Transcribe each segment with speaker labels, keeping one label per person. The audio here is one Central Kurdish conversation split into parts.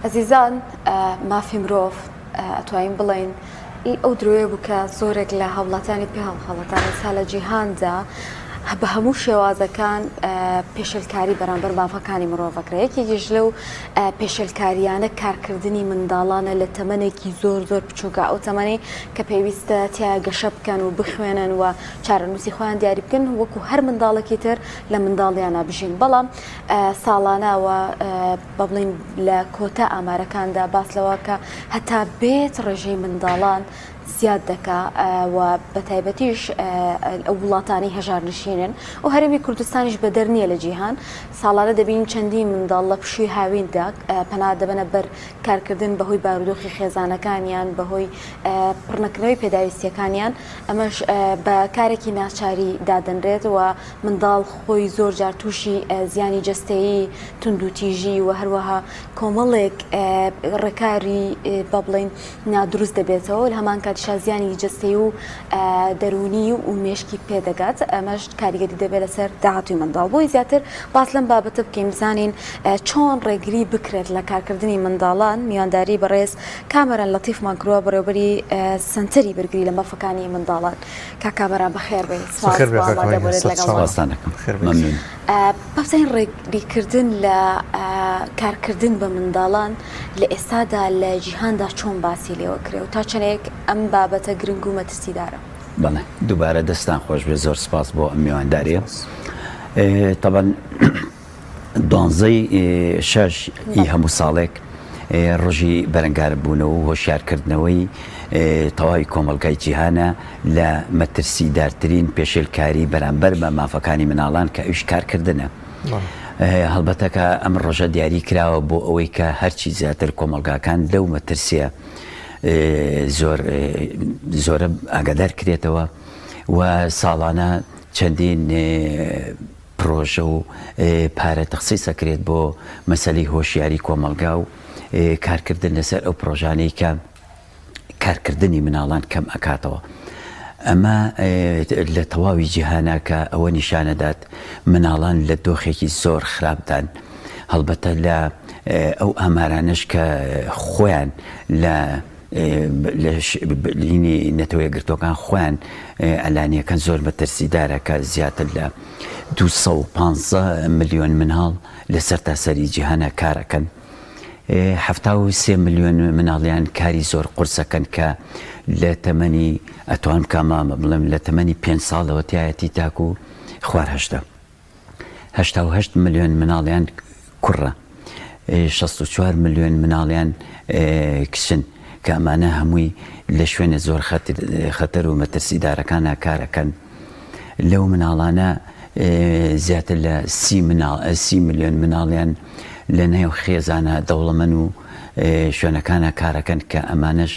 Speaker 1: ئەزیزان مافی مرۆڤ ئەتوانین بڵێین ئەو درۆیە بوو کە زۆرێک لە هاوڵاتیانی پێ هەڵخەڵەتان ئێستا لە جیهاندا بە هەموو شێوازەکان پێشلکاری بەرامبەر مافەکانی مرۆڤەکرێ یەکێکیش لەو پێشلکاریانە کارکردنی منداڵانە لە تەمەنێکی زۆر زۆر بچووکە ئەو تەمەنی کە پێویستە تیا گەشە بکەن و بخوێنن و چارەنووسی خۆیان دیاری بکەن وەکو هەر منداڵێکی تر لە منداڵیانە بژین بەڵام ساڵانە و با بڵێین لە کۆتا ئامارەکاندا باس لەوە کە هەتا بێت ڕێژەی منداڵان زیاد دەکا و بە تایبەتیش ئەو وڵاتانەی هەژارنشینن و هەرێمی کوردستانیش بەدەر نییە لە جیهان ساڵانە دەبین چەندین منداڵ لە پشووی هاویندا پەنا دەبەنە بەر کارکردن بەهۆی بارودۆخی خێزانەکانیان بەهۆی پڕنەکردنەوەی پێداویستیەکانیان ئەمەش بە کارێکی ناچاری دادەنرێت و منداڵ خۆی زۆر جار تووشی زیانی جەستەیی، توندوتیژی و هەروەها کۆمەڵێک ڕێکاری با بڵێین نادروست دەبێتەوە لە هەمان کاتیشا زیانی جەستەیی و دەروونی و مێشکی پێدەگات ئەمەش کاریگەری دەبێت لەسەر داهاتووی منداڵ بۆی زیاتر باس لەم بابەتە بکەین بزانین چۆن ڕێگری بکرێت لە کارکردنی منداڵان میوانداری بەڕێز کامەران لەتیفمان کردووە بەڕێوبەری سەنتەری بەرگری لە مافەکانی منداڵان. کاک کامەران بەخێر بێی سپاس
Speaker 2: بەخێر
Speaker 1: بۆ
Speaker 2: بێ کاک
Speaker 1: ئامادە
Speaker 2: مەینا
Speaker 1: بوونت
Speaker 2: سەر
Speaker 1: لەگەڵمان.
Speaker 2: چاوان
Speaker 3: سپاستان ئەکەم
Speaker 2: بەخێر بێیت.
Speaker 3: مەمنون.
Speaker 1: با بزانین ڕێگریکردن لە کارکردن بە منداڵان لە ئێستادا لە جیهاندا چۆن باسی لێوە کرێ و تا چەندێک ئەم بابەتە گرنگ و مەترسیدارە؟
Speaker 3: بەڵێ دووبارە دەستتان خۆش بێت زۆر سپاس بۆ ئەم میوانداریە
Speaker 2: سپاس.
Speaker 3: تەبەن دوانزەی شەش ی هەموو ساڵێک ڕۆژی بەرەنگاربوونەوە و هۆشیارکردنەوەی تەواوی کۆمەڵگای جیهانە لە مەترسیدارترین پێشێلکاری بەرامبەر بە مافەکانی مناڵان کە ئەویش کارکردنە. هەڵبەتە کە ئەم ڕۆژە دیاری کراوە بۆ ئەوەی کە هەرچی زیاتر کۆمەڵگاکان لەو مەترسیە زۆر زۆرە ئاگادار کرێتەوە و ساڵانە چەندین پڕۆژە و پارە تەخسیس ئەکرێت بۆ مەسەلەی هۆشیاری کۆمەڵگا و کارکردن لەسەر ئەو پڕۆژانەی کە کارکردنی مناڵان کەم ئەکاتەوە. ئەمە لە تەواوی جیهانە کە ئەوە نیشانەدات مناڵان لە دۆخێکی زۆر خراپدان. هەڵبەتە لە ئەو ئامارانەش کە خۆیان لە لینی نەتەوە یەکگرتووەکان خۆیان ئەلانیەکەن زۆر مەترسیدارە کە زیاتر لە 215 ملیۆن مناڵ لە سەرتاسەری جیهانە کارەکەن. 73 ملیۆن مناڵیان کاری زۆر قورسەکەن کە لە تەمەنی ئەتوان کامامە بڵێم لە تەمەنی پێ ساڵەوە تایەتی تاکو خوار هەشتا. 88 ملیۆن مناڵیان کوڕە، 64 ملیۆن مناڵیان کچن کە ئەمانە هەمووی لە شوێنە زۆر خەتەر و مەترسیدارەکانە کارەکەن. لەو مناڵانە زیاتر لە سی ملیۆن مناڵیان لە نێو خێزانە دەوڵەمەن و شوێنەکانە کارەکەن کە ئەمانەش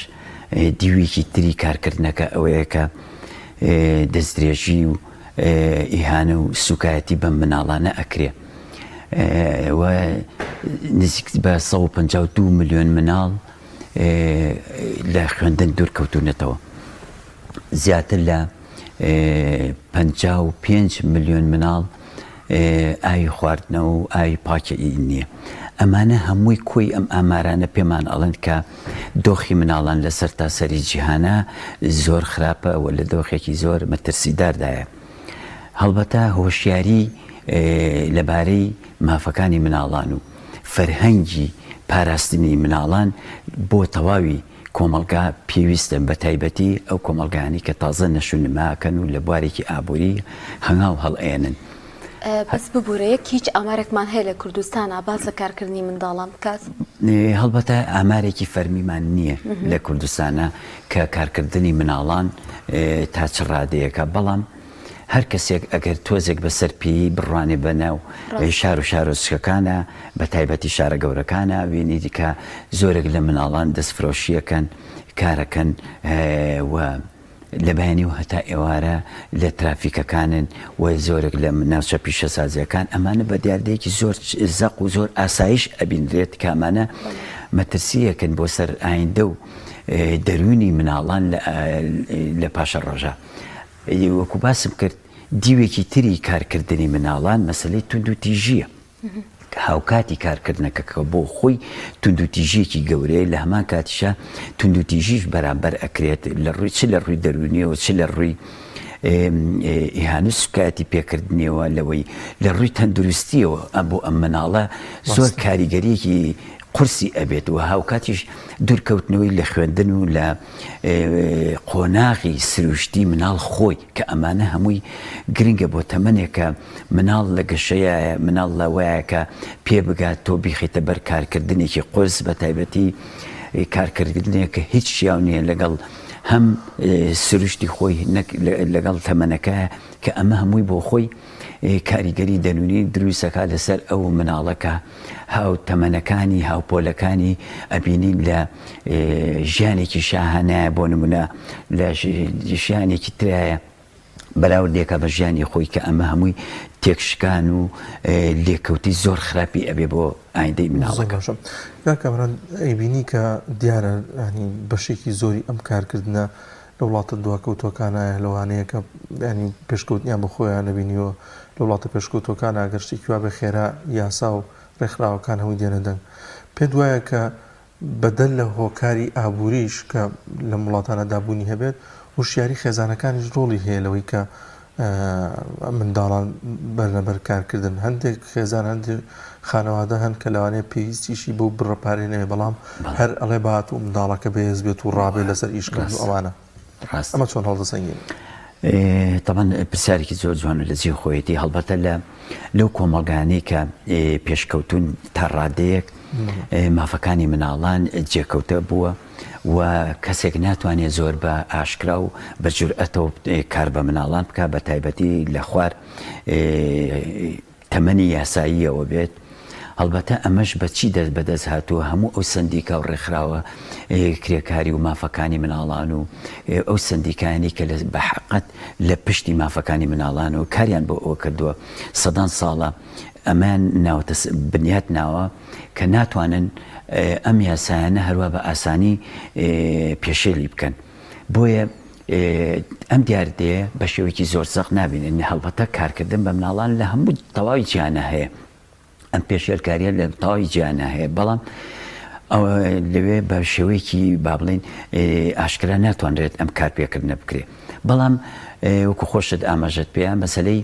Speaker 3: دیوێکی تری کارکردنەکە ئەوەیە کە دەستدرێژی و ئیهانە و سوکایەتی بەم مناڵانە ئەکرێ و نزیک بە 152 ملیۆن مناڵ لە خوێندن دوور کەوتونەتەوە زیاتر لە 55 ملیۆن مناڵ ئاوی خواردنەوە و ئاوی پاکی نییە ئەمانە هەمووی کۆی ئەم ئامارانە پێمان ئەڵێن کە دۆخی مناڵان لە سەرتاسەری جیهانا زۆر خراپە و لە دۆخێکی زۆر مەترسیداردایە. هەڵبەتە هۆشیاری لەبارەی مافەکانی مناڵان و فەرهەنگی پاراستنی مناڵان بۆ تەواوی کۆمەڵگا پێویستە بەتایبەتی ئەو کۆمەڵگایانەی کە تازە نەشونماکەن و لە بوارێکی ئابووری هەنگاو هەڵئەیەنن.
Speaker 1: بەس ببورە یەک هیچ ئامارێکمان هەیە لە کوردستانا باس لە کارکردنی منداڵان بکات؟
Speaker 3: هەڵبەتە ئامارێکی فەرمیمان نییە لە کوردستانا کە کارکردنی مناڵان تا چ ڕادەیەکە، بەڵام هەر کەسێک ئەگەر تۆزێک بە سەر پێیی بڕوانێ بە ناو شار و شارۆچکەکانا بە تایبەتی شارە گەورەکانا بینیت کە زۆرێک لە مناڵان دەستفرۆشییەکەن کارەکەن و لە بەیانی و هەتا ئێوارە لە ترافیکەکانن و زۆرێک لە ناوچە پیشەسازیەکان ئەمانە بە دیاردەیەکی زۆر زەق و زۆر ئاسایش ئەبینرێت کە ئەمانە مەترسیەکن بۆ سەر ئایندە و دەروونی مناڵان لە پاشە ڕۆژە وەکو باسم کرد دیوێکی تری کارکردنی مناڵان مەسلەی توندوتیژیە. هاوکاتی کارکردنەکە کە بۆ خۆی توندوتیژیەکی گەورەیە لە هەمان کاتیشا توندوتیژیش بەرامبەر ئەکرێت لە ڕووی چ لە ڕووی دەروونیەوە چ لە ڕووی ئیهانە سوکایەتی پێکردنیەوە لەوەی لە ڕووی تەندروستیەوە ئەم بۆ ئەم مناڵە زۆر کاریگەریەکی قورسی ئەبێت و هاوکاتیش دوورکەوتنەوەی لە خوێندن و لە قۆناغی سروشتی مناڵ خۆی کە ئەمانە هەمووی گرنگە بۆ تەمەنێک کە مناڵ لە گەشەیایە، مناڵ لەوەیە کە پێ بگات تۆ بیخەیتە بەر کارکردنێکی قورس بە تایبەتی کارکردنێک کە هیچ شیاو نییە لەگەڵ هەم سروشتی خۆی نەک لەگەڵ تەمەنەکە کە ئەمە هەمووی بۆ خۆی کاریگەری دەروونی دروستەکە لەسەر ئەو مناڵەکە هاو تەمەنەکانی هاوپۆلەکانی ئەبینین لە ژیانێکی شاهانایە بۆ نمونە لە ژیانێکی ترایە بەراوردێکە بە ژیانی خۆی کە ئەمە هەمووی تێکشکان و لێکەوتی زۆر خراپی ئەبێ بۆ ئایندەی مناڵەکە.
Speaker 2: باشە کاک کامەران ئەیبینی کە دیارە ینی بەشێکی زۆری ئەم کارکردنە لە وڵاتە دواکەوتوەکانایە لەوانەیە کە ینی پێشکەوتنیان بە خۆیان نەبینیوە لە وڵاتە پێشکەوتوەکان ئەگەر شتێکی وابێ خێرا یاسا و ڕێکخراوەکان هەمووی دێنە دەنگ پێت وایە کە بەدەر لە هۆکاری ئابووریش کە لەم وڵاتانەدا بوونی هەبێت، هوشیاری خێزانەکانیش ڕۆڵی هەیە لەوەی کە منداڵان بەرنە بەر کارکردن. هەندێک خێزان، هەندێک خانەوادە هەن کە لەوانەیە پێویستیشی بەو بڕە پارەیە نەبێت، بەڵام هەر ئەڵێ با هاتوو منداڵەکە بەهێز بێت و ڕابێت لەسەر ئیشکردن و ئەوانە. ئەمە چۆن هەڵدەسەنگێنی؟
Speaker 3: تەبعەن پرسیارێکی زۆر جوانە لە جێی خۆیەتی، هەڵبەتە لە لەو کۆمەڵگانەی کە پێشکەوتوون تا ڕادەیەک مافەکانی مناڵان جێکەوتە بووە و کەسێک ناتوانێت زۆر بە ئاشکرا و بە جورئەتەوە کار بە مناڵان بکە بە تایبەتی لە خوار تەمەنی یاساییەوە بێت، هەڵبەتە ئەمەش بە چی دەست بەدەست هاتووە، هەموو ئەو سەندیکا و ڕێکخراوە کرێکاری و مافەکانی مناڵان و ئەو سەندیکایانەی کە بە حەقەت لە پشتی مافەکانی مناڵانەوە کاریان بۆ ئەوە کردووە سەدان ساڵە ئەمەیان ناوەتە بنیات ناوە کە ناتوانن ئەم یاسایانە هەروا بە ئاسانی پێشێلی بکەن. بۆیە ئەم دیاردەیە بە شێوەیەکی زۆر زەق نابینین، هەڵبەتە کارکردن بە مناڵان لە هەموو تەواوی جیهانە هەیە، ئەم پێشێلکاریە لە تەواوی جیهانە هەیە، بەڵام لەوێ بە شێوەیەکی با بڵێین ئاشکرا ناتوانرێت ئەم کارپێکردنە بکرێت. بەڵام وەکو خۆشت ئاماژەت پێیا مەسەلەی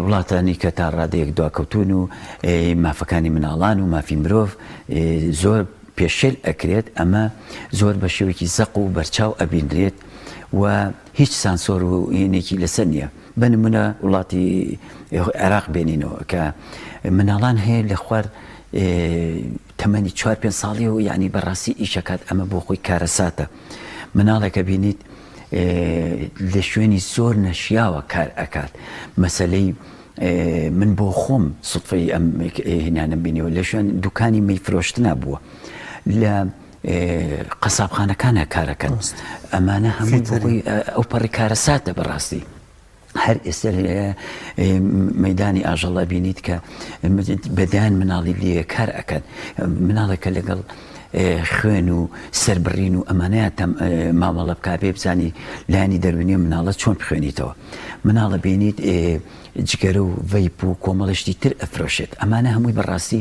Speaker 3: وڵاتانی کە تا ڕادەیەک دواکەوتوون و مافەکانی مناڵان و مافی مرۆڤ زۆر پێشێل ئەکرێت، ئەمە زۆر بە شێوەیەکی زەق و بەرچاو ئەبینرێت و هیچ سانسۆر و هینێکی لەسەر نییە. بە نمونە وڵاتی عێراق بێنینەوە کە مناڵان هەیە لە خوار تەمەنی چوار پێنج ساڵیەوە یعنی بەڕاستی ئیشەکات ئەمە بۆ خۆی کارەساتە. مناڵێکە بینیت لە شوێنی زۆر نەشیاوە کار ئەکات مەسەلەی من بۆ خۆم سوتفەی ئەم هینانەم بینیوە لە شوێن دوکانی مەی فرۆشتنا بووە لە قەسابخانەکانە کارەکەن ئەمانە هەموو بۆی ئەو پەڕی کارەساتە بەڕاستی هەر ئێستا مەدانی ئاژەڵە بینیت کە بەدایان مناڵی لێ کار ئەکەن مناڵێکە لەگەڵ خوێن و سەربڕین و ئەمانەیە مامەڵە بک بێ بزانی لایانی دەرونی مناڵە چۆن بخوێنیتەوە مناڵە بینیت جگەرە و ڤەیپ و کۆمەڵە شتی تر ئەفرۆشێت ئەمانە هەمووی بەڕاستی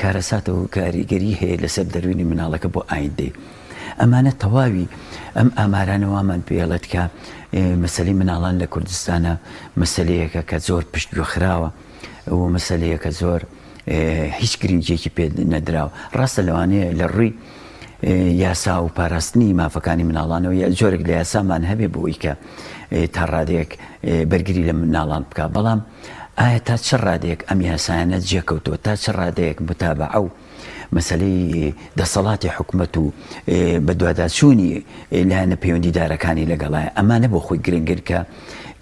Speaker 3: کارەساتە و کاریگەری هەیە لەسەر دەروونی مناڵەکە بۆ ئایندەی ئەمانە تەواوی ئەم ئامارانە وامان پێڵێت کە مەسەلەی مناڵان لە کوردستانە مەسلەیەکە کە زۆر پشتگوێ خراوە و مەسلەیەکە زۆر هیچ گرنگیەکی پێ نەدراوە ڕاستە لەوانەیە لە ڕووی یاسا و پاراستنی مافەکانی مناڵانەوە یا جۆرێک لە یاسامان هەبێ بۆ ئەوەی کە تا ڕادەیەک بەرگری لە مناڵان بکە بەڵام ئایا تا چ ڕادەیەک ئەم یاسایانە جێکەوتووە تا چ ڕادەیەک متابعە و مەسەلەی دەسەڵاتی حکومەت و بەدواداچوونی لایەنە پەیوەندیدارەکانی لەگەڵایە ئەمانە بۆ خۆی گرنگن کە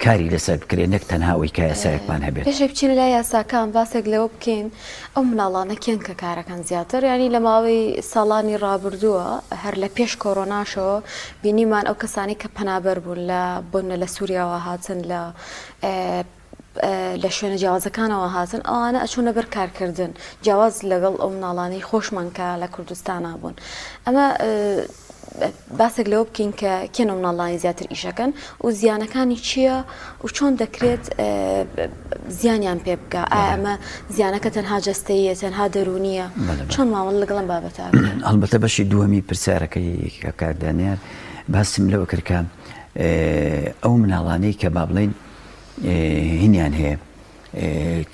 Speaker 3: کاری لەسەر بکرێت نەک تەنها ئەوەی کە یاسایەکمان هەبێت.
Speaker 1: پێش ئەوەی بچینە لای یاساکان باسێک لەوە بکەین ئەو مناڵانە کێن کە کارەکەن زیاتر یانی لە ماوەی ساڵانی ڕابردووە هەر لە پێش کۆرۆناشەوە بینیمان ئەو کەسانی کە پەنابەر بوون لە بۆنە لە سووریاوە هاتن لە لە شوێنە جیاوازەکانەوە هاتن ئەوانە ئەچوونە بەر کارکردن جیاواز لەگەڵ ئەو مناڵانەی خۆشمان کە لە کوردستانا بوون ئەمە. باسێک لەوە بکەین کە کێن ئەو مناڵانی زیاتر ئیشەکەن و زیانەکانی چییە و چۆن دەکرێت زیانیان پێ بگا؟ ئایا ئەمە زیانەکە تەنها جەستەییە تەنها دەروونییە؟ چۆن مامەڵە لەگەڵ ئەم بابەتە ئەکرێت؟
Speaker 3: هەڵبەتە بەشی دووەمی پرسیارەکەی کاک دانیار باسم لەوە کرد کە ئەو مناڵانەی کە با بڵێین هینیان هەیە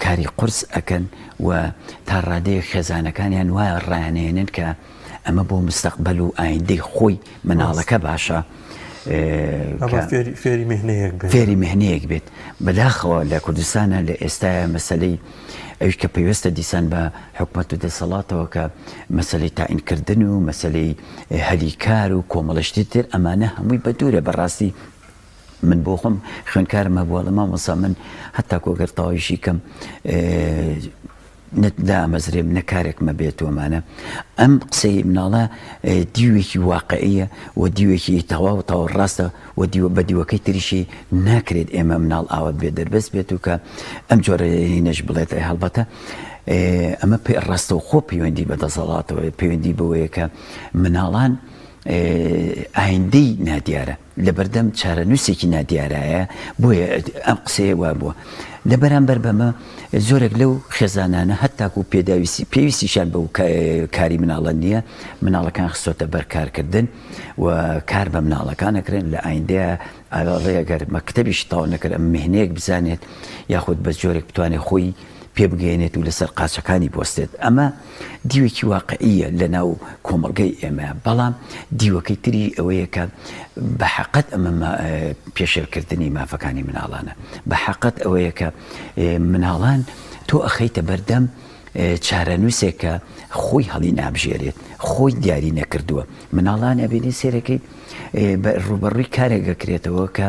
Speaker 3: کاری قورس ئەکەن و تا ڕادەیەک خێزانەکانیان وایە ڕایانهێنن کە ئەمە بۆ مستەقبەل و ئایندەی خۆی مناڵەکە باشە
Speaker 2: فێری مهنەیەک
Speaker 3: بێت فێری مهنەیەک بێت بەداخەوە لە کوردستانە لە ئێستاە مەسلەی ئەوش کە پەیوەستە دیسان بە حکومەت و دەسەڵاتەوە کە مەسلەی تاینکردن و مەسلەی هەلی کار و کۆمەڵشتی تر ئەمانە هەمووی بە دوورە بەڕاستی من بۆ خۆم خوێندکارم هەبوو ئەڵێ مامۆستا من هەتا کۆگەر تەواویشی کەم نە دامەزرێم نە کارێکمە بێت وەمانە ئەم قسەی مناڵە دیوێکی واقعیە و دیوێکی تەواو تەواو ڕاستە و دیوە بە دیوەکەی تریشی ناکرێت ئێمە مناڵ ئاوات بێ دەربەست بێت و کە ئەم جۆرە هینەش بڵێت هەڵبەتە ئەمە پێ ڕاستەوخۆ پەیوەندی بە دەسەڵاتەوە پەیوەندی بەوەیە کە مناڵان ئایندەی نادیارە لەبەردەم چارەنووسێکی نادیارایە، بۆیە ئەم قسەیە وا بووە. لە بەرامبەر بەمە زۆرێک لەو خێزانانە هەتاکوو پێداویستی پێویستیشیان بەو کاری مناڵە نییە، مناڵەکان خستۆتە بەر کارکردن و کار بە مناڵەکان ئەکرێن لە ئایندەیا ئەڵێ ئەگەر مەکتەبیشی تەواو نەکرد ئەم مهنەیەک بزانێت یاخود بە جۆرێک بتوانێت خۆی پێ بگەیەنێت و لەسەر قاچەکانی بوەستێت. ئەمە دیوێکی واقعییە لەناو کۆمەڵگەی ئێمە، بەڵام دیوەکەی تری ئەوەیە کە بە حەقەت ئەمە پێشێلکردنی مافەکانی مناڵانە. بە حەقەت ئەوەیە کە مناڵان تۆ ئەخەیتە بەردەم چارەنووسێک کە خۆی هەڵی نابژێرێت، خۆی دیاری نەکردووە. مناڵان ئەبینی سێرەکەی ڕووبەڕووی کارێک ئەکرێتەوە کە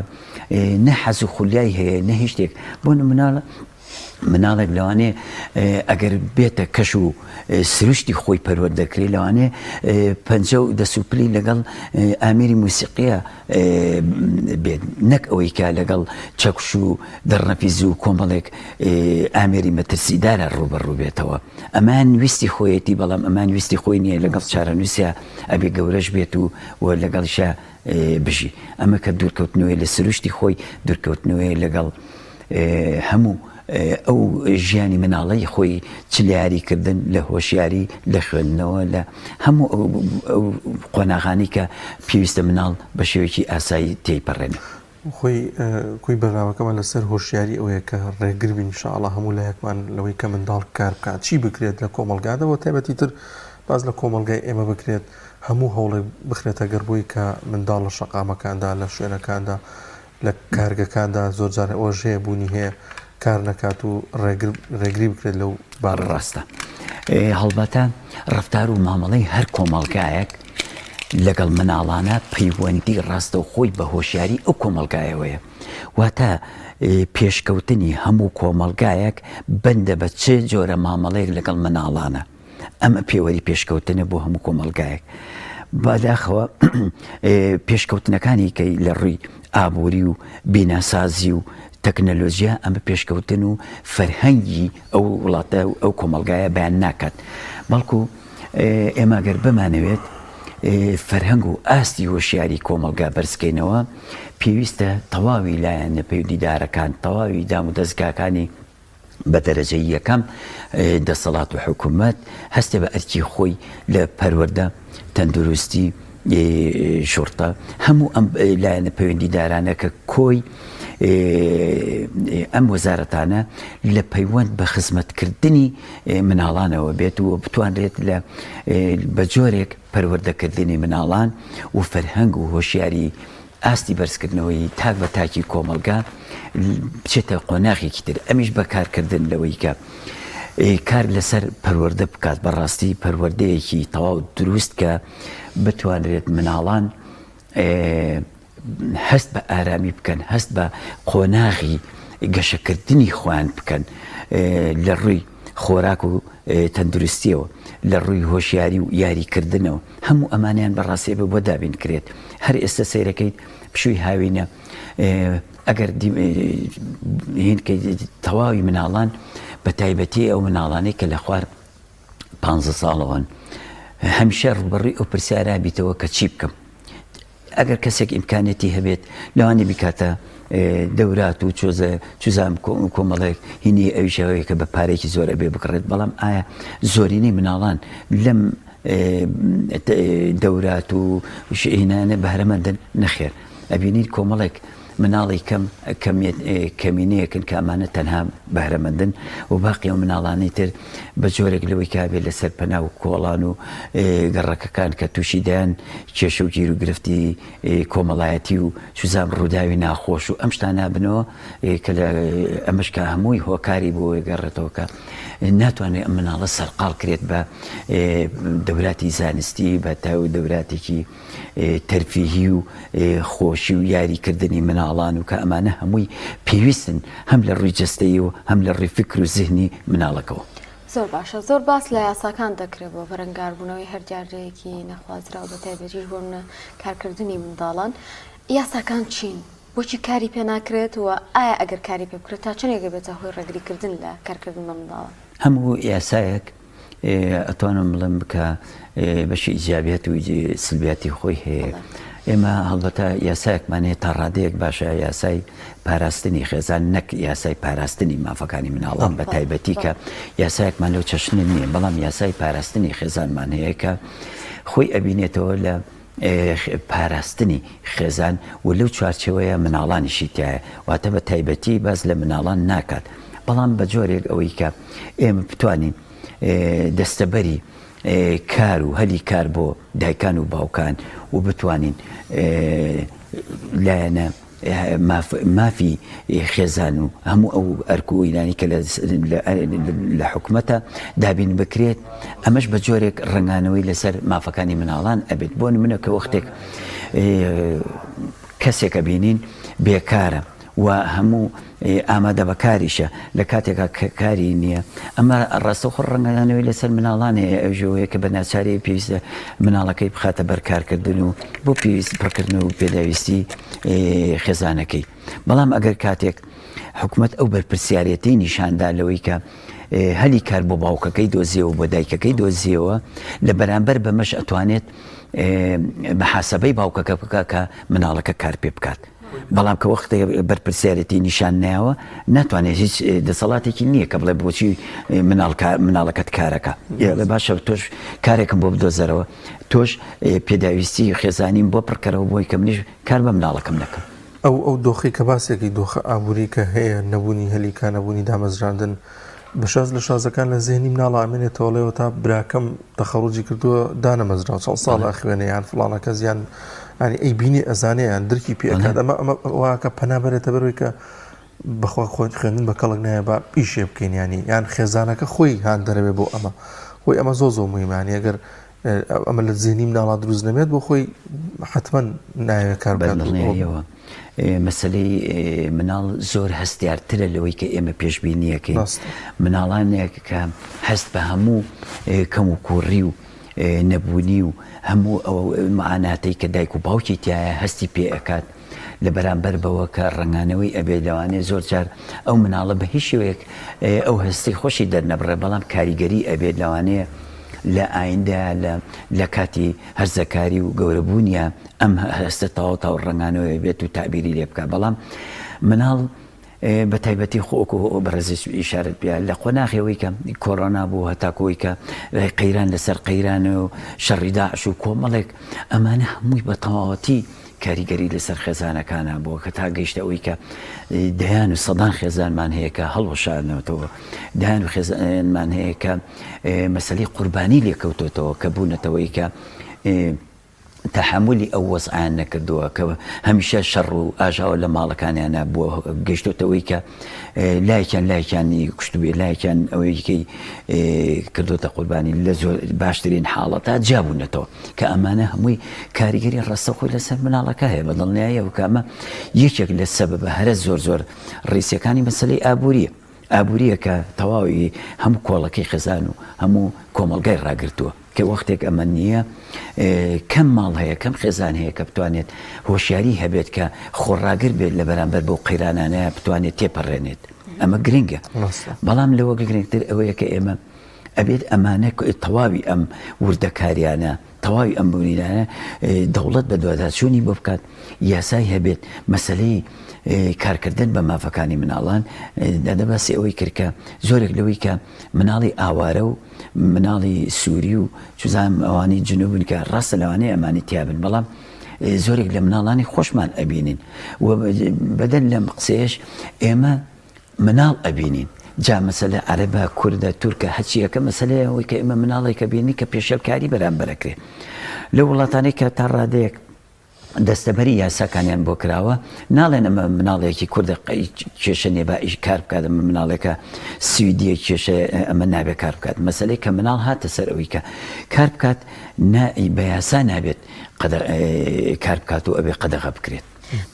Speaker 3: نە حەز و خولیای هەیە نە هیچ شتێک. بۆ نموونە مناڵێک لەوانەیە ئەگەر بێتە کەش و سروشتی خۆی پەروەردەکرێت لەوانەیە پەنجە و دەست و پلی لەگەڵ ئامێری موسیقیە بێت نەک ئەوەی کە لەگەڵ چەکوش و دەڕنەفیز و کۆمەڵێک ئامێری مەترسیدارە ڕووبەڕوو بێتەوە ئەمان ویستی خۆیەتی بەڵام ئەمان ویستی خۆی نییە لەگەڵ چارەنووسە ئەبێ گەورەش بێت و و لەگەڵیشە بژی ئەمە کە دوورکەوتنەوەی لە سروشتی خۆی دوورکەوتنەوەی لەگەڵ هەموو ئەو ژیانی مناڵی خۆی چ لە یاریکردن لە هۆشیاری لە خوێندنەوە لە هەموو ئەو قۆناغانی کە پێویستە مناڵ بە شێوەیەکی ئاسایی تێیپەڕێنێ.
Speaker 2: خۆی کۆی بەرنامەکەمان لەسەر هۆشیاری ئەوەیە کە ڕێگر بین ان شاء اللە هەموو لایەکمان لەوەی کە منداڵ کار بکات چی بکرێت لە کۆمەڵگادا بە تایبەتی تر باس لە کۆمەڵگای ئێمە بکرێت هەموو هەوڵێک بخرێتە گەڕ بۆی کە منداڵ لە شەقامەکاندا لە شوێنەکاندا لە کارگەکاندا زۆر جار ئەوەش هەیە بوونی هەیە کار نەکات و ڕێگر ڕێگری بکرێت لەو بابەتە.
Speaker 3: ڕاستە. هەڵبەتە ڕەفتار و مامەڵەی هەر کۆمەڵگایەک لەگەڵ مناڵانە پەیوەندی ڕاستەوخۆی بە هۆشیاری ئەو کۆمەڵگایەوەیە. واتە پێشکەوتنی هەموو کۆمەڵگایەک بەندە بە چ جۆرە مامەڵەیەک لەگەڵ مناڵانە. ئەمە پێوەری پێشکەوتنە بۆ هەموو کۆمەڵگایەک. بەداخەوە پێشکەوتنەکانی کەی لە ڕووی ئابووری و بیناسازی و تەکنەلۆژیا ئەمە پێشکەوتن و فەرهەنگی ئەو وڵاتە و ئەو کۆمەڵگایە بەیان ناکات بەڵکو ئێمە گەر بمانەوێت فەرهەنگ و ئاستی هۆشیاری کۆمەڵگا بەرزکەینەوە پێویستە تەواوی لایەنە پەیوەندیدارەکان تەواوی دام و دەزگاکانی بە دەرەجەی یەکەم دەسەڵات و حکوومەت هەستێ بە ئەرکی خۆی لە پەروەردە، تەندروستی، شوڕتە، هەموو ئەم لایەنە پەیوەندیدارانە کە کۆی ئەم وەزارەتانە لە پەیوەند بە خزمەتکردنی مناڵانەوە بێت و بتوانرێت لە بە جۆرێک پەروەردەکردنی مناڵان و فەرهەنگ و هۆشیاری ئاستی بەرزکردنەوەی تاک بە تاکی کۆمەڵگا بچێتە قۆناغێکی تر ئەمیش بە کارکردن لەوەی کە کار لەسەر پەروەردە بکات بەڕاستی پەروەردەیەکی تەواو دروست کە بتوانرێت مناڵان هەست بە ئارامی بکەن هەست بە قۆناغی گەشەکردنی خۆیان بکەن لە ڕووی خۆراک و تەندروستیەوە لە ڕووی هۆشیاری و یاریکردنەوە هەموو ئەمانیان بەڕاستی ئەبێ بۆ دابین کرێت هەر ئێستا سەیرەکەیت پشووی هاوینە ئەگەر هینکەی تەواوی مناڵان بە تایبەتی ئەو مناڵانەی کە لە خوار پ ساڵەوەن هەمیشە ڕوبەڕووی ئەو پرسیارە بیتەوە کە چی بکەم. ئەگەر کەسێک ئیمکانیەتی هەبێت لەوانی بیکاتە دەورات و چۆزە چزام کۆمەڵێک هینی ئەویش هەیە کە بە پارێکی زۆر ئەبێ بکڕێت بەڵام ئایا زۆرینەی مناڵان لەم دەورات و شئینانە بەهرەمەندن نەخێر ئەبینیت کۆمەڵێک مناڵی کەم کەمینەیەکن کە ئەمانە تەنها بەهرەمەندن و باقی ئەو مناڵانەی تر بە جۆرێک لەوەی کابێت لەسەر پەنا و کۆڵان و گەڕەکەکان کە تووشی دەیان کێشە و گیر و گرفتی کۆمەڵایەتی و چزام ڕووداوی ناخۆش و ئەم شتانە بنەوە کە لە ئەمەش کە هەمووی هۆکاری بۆ گەڕێتەوە کە ناتوانێت ئەم مناڵە سەرقاڵ کرێت بە دەوراتی زانستی بە تا و دەوراتێکی تەرفیهی و خۆشی و یاریکردنی مناڵان و کە ئەمانە هەمووی پێویستن هەم لە ڕووی جەستەیی و هەم لە ڕووی فکر و زهنی مناڵەکەوە.
Speaker 1: زۆر باشە زۆر باس لە یاساکان دەکرێت بۆ بەرەنگاربوونەوەی هەر دیاردەیەکی نەخوازراو بە تایبەتیش بۆ منە کارکردنی منداڵان یاساکان چین؟ بۆچی کاری پێ ناکرێت و ئایا ئەگەر کاری پێ بکرێت تا چەندێک دەبێتە هۆی ڕێگریکردن لە کارکردن بە منداڵان؟
Speaker 3: هەموو یاسایەک ئەتوانم بڵێم کە بەشی ئیجابیات و سلبیاتی خۆی هەیە. ئێمە هەڵبەتە یاسایەکمان هەیە تا ڕادەیەک باشە یاسای پاراستنی خێزان نەک یاسای پاراستنی مافەکانی مناڵان بە تایبەتی کە یاسایەکمان لەو چەشنە نییە بەڵام یاسای پاراستنی خێزانمان هەیە کە خۆی ئەبینێتەوە لە پاراستنی خێزان و لەو چوارچێوەیە مناڵانیشی تایە واتە بە تایبەتی باس لە مناڵان ناکات بەڵام بە جۆرێک ئەوەی کە ئێمە بتوانین دەستەبەری کار و هەلی کار بۆ دایکان و باوکان و بتوانین لایەنە مافی خێزان و هەموو ئەو ئەرک و ئینانی کە لە حکومەتە دابین بکرێت ئەمەش بە جۆرێک ڕەنگانەوەی لەسەر مافەکانی مناڵان ئەبێت بۆ نمونە کە وەختێک کەسێکە بینین بێکارە و هەموو ئامادە بەکاریشە لە کاتێکا کە کاری نییە ئەمە ڕاستەوخۆ ڕەنگدانەوەی لەسەر مناڵان هەیە ئەویش ئەوەیە کە بە ناچاری پێویستە مناڵەکەی بخاتە بەر کارکردن و بۆ پێویست پڕکردن و پێداویستی خێزانەکەی بەڵام ئەگەر کاتێک حکومت ئەو بەرپرسیارەتی نیشاندا لەوەی کە هەلی کار بۆ باوکەکەی دۆزیەوە بۆ دایکەکەی دۆزیەوە لە بەرامبەر بەمەش ئەتوانێت محاسبەی باوکەکە بکە کە مناڵەکە کار پێ بکات. بەڵام کە وەختێ بەرپرسیارێتی نیشان نایەوە ناتوانێت هیچ دەسەڵاتێکی نییە کە بڵێ بۆچی مناڵ مناڵەکەت کارەکە ئێڵێ باشە تۆش کارێکم بۆ بدۆزەرەوە تۆش پێداویستی خێزانیم بۆ پڕکەرەوە بۆی کە منیش کار بە مناڵەکەم نەکەم.
Speaker 2: ئەو ئەو دۆخەی کە باسێکی دۆخە ئابووری کە هەیە نەبوونی هەلی کار نەبوونی دامەزراندن بە شاز لە شازەکان لە زێهنی مناڵا ئەمێنێتەوە ئەڵێ وەتا براکەم تەخەڕوجی کردووە دانەمەزراوە چەند ساڵ ئەخوێنێ یان فڵانە کەس یان ینی ئەیبینێ ئەزانێ یان درکی پێ ئەکات ئەمە ئەمە واکە پەنا بەرێتە بەرەوەی کە بەخوا خۆ خوێندن بە کەڵک نایە با ئیشێ بکەین ینی یان خێزانەکە خۆی هان دەرەوێ بۆ ئەمە خۆی ئەمە زۆر زۆر مهمانی ئەگەر ئەمە لە زیهنی مناڵا دروست نەبێت بۆ خۆی حتمما ناوێت کار بکات.
Speaker 3: بەدڵنیاییەوە مەسەلەی مناڵ زۆر هەستیارترە لەوەی کە ئێمە پێشبینیەکەین مناڵانێک کە هەست بە هەموو کەم و کوڕی و نەبوونی و هەموو ئەو معاناتەی کە دایک و باوکی تایە هەستی پێ ئەکات لە بەرامبەر بەوە کە ڕەنگانەوەی ئەبێت لەوانەیە زۆر جار ئەو مناڵە بە هیچ شێوەیەک ئەو هەستی خۆشی دەرنەبڕێ بەڵام کاریگەری ئەبێت لەوانەیە لە ئایندە لە لە کاتی هەرزەکاری و گەورەبوونیە ئەم هەستە تەواو تاو ڕەنگانەوەی بێت و تەعبیری لێ بکا بەڵام مناڵ بە تایبەتی خۆ وەکو بەڕێزیش ئیشارەت پێ لە قۆناغی ئەوەی کە کۆرۆنا بوو هەتاکو ئەوەی کە قەیران لەسەر قەیران و شەڕی داعش و کۆمەڵێک ئەمانە هەمووی بە تەواوەتی کاریگەری لەسەر خێزانەکانە بووە کە تا گەیشتە ئەوەی کە دەیان و سەدان خێزانمان هەیە کە هەڵوەشانەوەتەوە دەیان و خێزانمان هەیە کە مەسەلەی قوربانی لێکەوتۆتەوە کە بوونەتەوەی کە تەحەمولی ئەو وەزعیان نەکردووە کە هەمیشە شەڕ و ئاژاوە لە ماڵەکانیانە بووە گەشتۆتەوەی کە لایەکیان لایەکیانی کوشتبێ لایەکیان ئەوەیکەی کردوتە قوربانی لە زۆر باشترین حاڵەتا جیابوونەتەوە کە ئەمانە هەمووی کاریگەری ڕاستەوخۆی لەسەر مناڵەکە هەیە بە دڵنیاییەوە کە ئەمە یەکێک لە سەبەبە هەرە زۆر زۆر ڕیسەکانی مەسەلەی ئابووریە ئابووریە کە تەواوی هەموو کۆڵەکەی خێزان و هەموو کۆمەڵگای ڕاگرتووە کە وەختێک ئەمە نییە کەم ماڵ هەیە کەم خێزان هەیە کە بتوانێت هۆشیاری هەبێت کە خۆڕاگر بێت لە بەرامبەر بەو قەیرانانەیە بتوانێت تێپەڕێنێت ئەمە گرنگە بەڵام لەوە گرنگتر ئەوەیە کە ئێمە ئەبێت ئەمانە تەواوی ئەم وردەکاریانە. تەواوی ئەم بوونیدانە دەوڵەت بەدواداچوونی بۆ بکات، یاسای هەبێت، مەسەلەی کارکردن بە مافەکانی مناڵان، دادە باسی ئەوەی کرد کە زۆرێک لەوەی کە مناڵی ئاوارە و مناڵی سووری و چزانم ئەوانەی جنوبن کە ڕاستە لەوانەیە ئەمانی تیابن بەڵام زۆرێک لە مناڵانی خۆشمان ئەبینین و بەدەر لەم قسەیەش ئێمە مناڵ ئەبینین جا مەسەلە عەرەبە کوردە تورکە هەچیەکە مەسەلەیە ئەوەی کە ئێمە مناڵێک ئەبینین کە پێشێلکاری بەرامبەر ئەکرێ لەو وڵاتانەی کە تا ڕادەیەک دەستەبەری یاساکانیان بۆ کراوە ناڵێن ئەمە مناڵێکی کوردە کێشە نیە با ئیش کار بکات ئەمە مناڵێکە سویدیە کێشە ئەمە نابێ کار بکات مەسەلەی کە مناڵ هاتە سەر ئەوەی کە کار بکات بە یاسا نابێت کار بکات و ئەبێ قەدەغە بکرێت.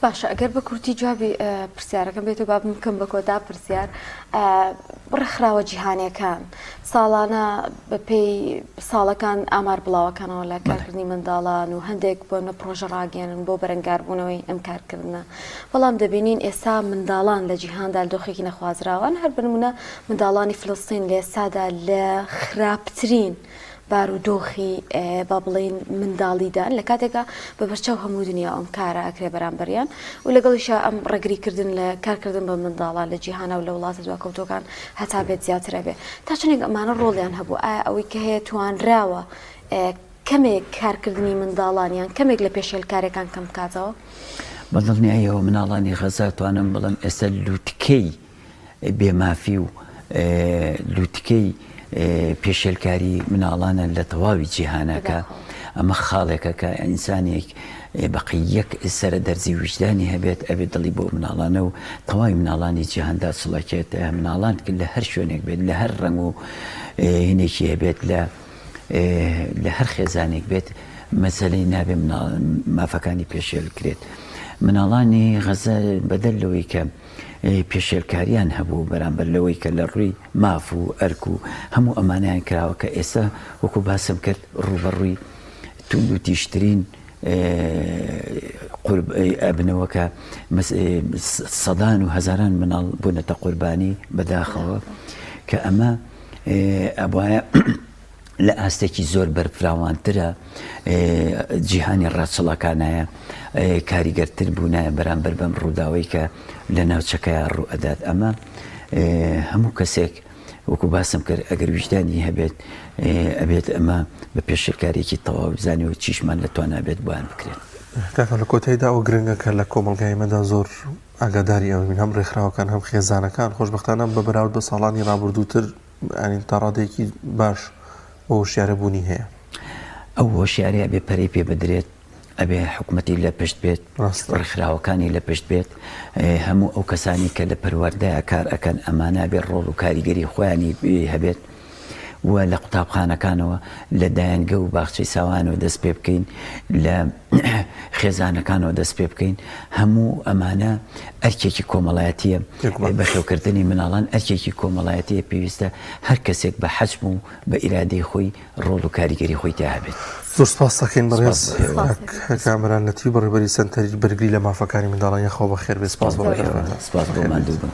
Speaker 1: باشە ئەگەر بە کورتی جوابی پرسیارەکەم بێت و با بمکەم بە کۆتا پرسیار ڕێکخراوە جیهانیەکان ساڵانە بەپێی ساڵەکان ئامار بڵاوەکانەوە لە کارکردنی منداڵان و هەندێک بۆ نە پرۆژە ڕاگەێنن بۆ بەرەنگاربوونەوەی ئەم کارکردنە بەڵام دەبینین ئێستا منداڵان لە جیهاندا دۆخێکی نەخوازراوان هەر بنمونە منداڵانی فلستین لە ئێستادا لە خراپترین بارودۆخی با بڵێین منداڵیدان لە کاتێکا بە بەرچاو هەموو دنیا ئەم کارە ئەکرێ بەرامبەریان و لەگەڵیشا ئەم ڕێگری کردن لە کارکردن بە منداڵان لە جیهانا و لە وڵاتە دواکەوتووەکان هەتا بێت زیاتر ئەبێ تا چەندێک ئەمانە ڕۆڵیان هەبوو ئایا ئەوەی کە هەیە توانراوە کەمێک کارکردنی منداڵان یان کەمێک لە پێشێلکاریەکان کەم بکاتەوە؟
Speaker 3: بە دڵنیاییەوە مناڵانی غەزە توانم بڵێم ئێستا لوتکەی بێ مافی و لوتکەی پێشێلکاری مناڵانە لە تەواوی جیهانە کە ئەمە خاڵێکە کە ئینسانێک بەقی یەک سەرە دەرزی ویژدانی هەبێت ئەبێت دڵی بۆ مناڵانە و تەواوی مناڵانی جیهاندا چڵەکێت مناڵان لە هەر شوێنێک بێت لە هەر ڕەنگ و هینێکی هەبێت لە لە هەر خێزانێک بێت مەسەلەی نابێ مافەکانی پێشێل کرێت مناڵانی غەزە بەدەر لەوەی کە پێشێلکاریان هەبوو بەرامبەر لەوەی کە لە ڕووی ماف و ئەرک و هەموو ئەمانەیان کراوە کە ئێستا وەکو باسم کرد ڕووبەڕووی توندوتیژترین ئەبنەوە کە سەدان و هەزاران مناڵ بوونەتە قوربانی بەداخەوە کە ئەمە ئەبواە لە ئاستێکی زۆر بەرفراوانترە جیهانی ڕاچڵەکانایە کاریگەرتر بوونایە بەرامبەر بەم ڕووداوەی کە لە ناوچەکەیا ڕوو ئەدات ئەمە هەموو کەسێک وەکو باسم کرد ئەگەر ویژدانی هەبێت ئەبێت ئەمە بە پێشێلکاریەکی تەواو بزانێ و چیشمان لە توانا بێت بۆیان بکرێت.
Speaker 2: کاکە لە کۆتاییدا ئەوە گرنگە کە لە کۆمەڵگای ئێمەدا زۆر ئاگاداری ئەوە بین هەم ڕێکخراوەکان هەم خێزانەکان خۆشبەختانە بە بەراورد بە ساڵانی ڕابردووتر یانی تا ڕادەیەکی باش ئەو هۆشیارە بوونی هەیە.
Speaker 3: ئەو هۆشیارەیە ئەبێ پەرەی پێ بدرێت، ئەبێ حکومەتی لە پشت بێت، ڕێکخراوەکانی لە پشت بێت، هەموو ئەو کەسانی کە لە پەروەردەیا کار ئەکەن ئەمانە ئەبێ ڕۆڵ و کاریگەری خۆیانی هەبێت و لە قوتابخانەکانەوە لە دایەنگە و باخچەی ساوانەوە دەست پێ بکەین لە خێزانەکانەوە دەست پێ بکەین هەموو ئەمانە ئەرکێکی کۆمەڵایەتیە بەخێوکردنی مناڵان ئەرکێکی کۆمەڵایەتیە پێویستە هەر کەسێک بە حەجم و بە ئیرادەی خۆی ڕۆڵ و کاریگەری خۆی تیا هەبێت.
Speaker 2: زۆر سپاس دەکەین بەڕێز کامەران لەتیف بەڕێوەبەری سەنتەری بەرگری لە مافەکانی منداڵان یاخوا بەخێربێی سپاس بۆ
Speaker 3: سپاس بۆ ماندووبوونتان.